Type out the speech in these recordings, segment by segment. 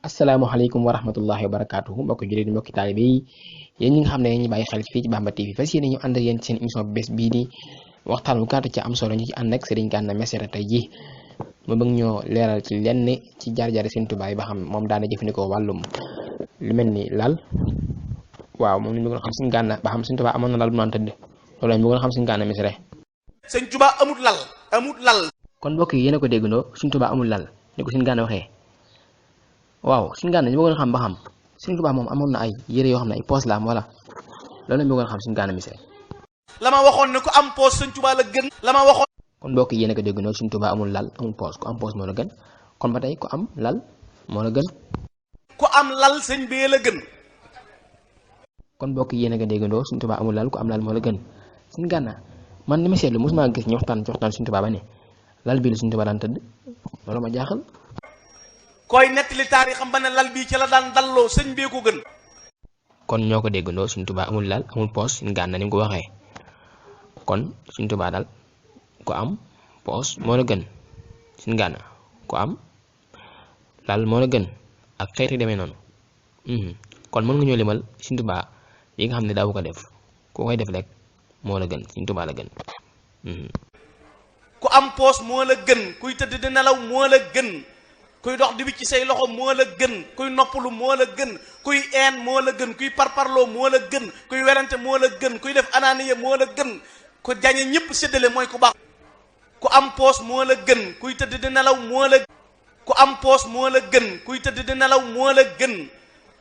asalaamaaleykum wa rahmatullahi wa barakaatuhu mbokki jullit mbokki taalibe yi yéen ñi nga xam ne ñu bàyyi xel fii ci Bamba TV fas yéene ñu ànd ak yéen seen émission bés bii di waxtaan bu gàtt ci am solo ñu ci ànd ak Serigne Gana Messere tey jii ma bëgg ñoo leeral ci lenn ci jaar-jaari Serigne Touba yi ba xam moom daana jëfandikoo wàllum lu mel ni lal waaw moom lañ bëggoon xam Serigne Gana ba xam Serigne Touba amoon na lal bu naan tëdd loolu lañ bëggoon xam Serigne Gana Messere. Serigne Touba amul lal. kon mbokk yi yéen a ko déggandoo Serigne Touba amul lal ni ko Serigne Gana waxee waaw Serigne Gana ñu bëggoon xam ba xam Serigne Touba moom amoon na ay yére yoo xam ne ay poos la am wala loolu lañ bëggoon xam Serigne Gana Messere. la ma waxoon ne ku am poos Serigne Touba la gën. la ma waxoon. kon mbokk yi yéen a ko dégg noonu Serigne Touba amul lal amul poos ku am poos moo la gën kon ba tey ku am lal moo la gën. ku am lal sëñ bee la gën. kon mbokk yi yéen a ko déggandoo Serigne Touba amul lal ku am lal moo la gën Serigne Gana man li ma seetlu mosuma gis ñu waxtaan Serigne Touba ba ne lal bii la Serigne Touba daan tëdd loolu ma jaaxal. koy nettali taarixam ba ne lal bii ci la daan dalloo sëñ bee ko gën. kon ñoo ko déggandoo Serigne Touba amul lal amul poos Serigne Gana ni mu ko waxee kon Serigne Touba daal ku am poos moo la gën Serigne Gana ku am lal moo la gën ak xeeti demee noonu kon mën nga ñoo limal Serigne Touba yi nga xam ne daawu ko def ku koy def rek moo la gën Serigne Touba la gën. ku am poos moo la gën kuy tëdd di nelaw moo la gën kuy dox di ci say loxo moo la gën kuy noppalu moo la gën kuy een moo la gën kuy parparloo moo la gën kuy werante moo la gën kuy def anaaniye moo la gën ku jañe ñëpp séddale mooy ku baax. ku am poos moo la gën kuy tëdd di nelaw moo la ku am poos moo la gën kuy tëdd di nelaw moo la gën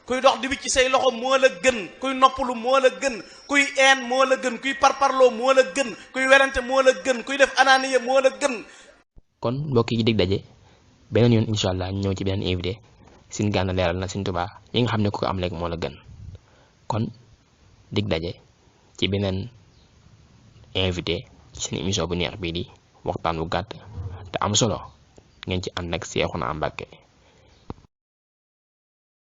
kuy dox di ci say loxo moo la gën kuy noppalu moo la gën kuy een moo la gën kuy parparloo moo la gën kuy werante moo la gën kuy def anaaniye moo la gën. kon mbokk yi dig daje beneen yoon incha allah ñu ñëw ci beneen invité Serigne Gana leeral na Serigne Touba yi nga xam ne ku ko am léegi moo la gën kon dig daje ci beneen invité ci seen émission bu neex bii di waxtaan bu gàtt te am solo ngeen ci ànd ak Cheikhouna Mbacké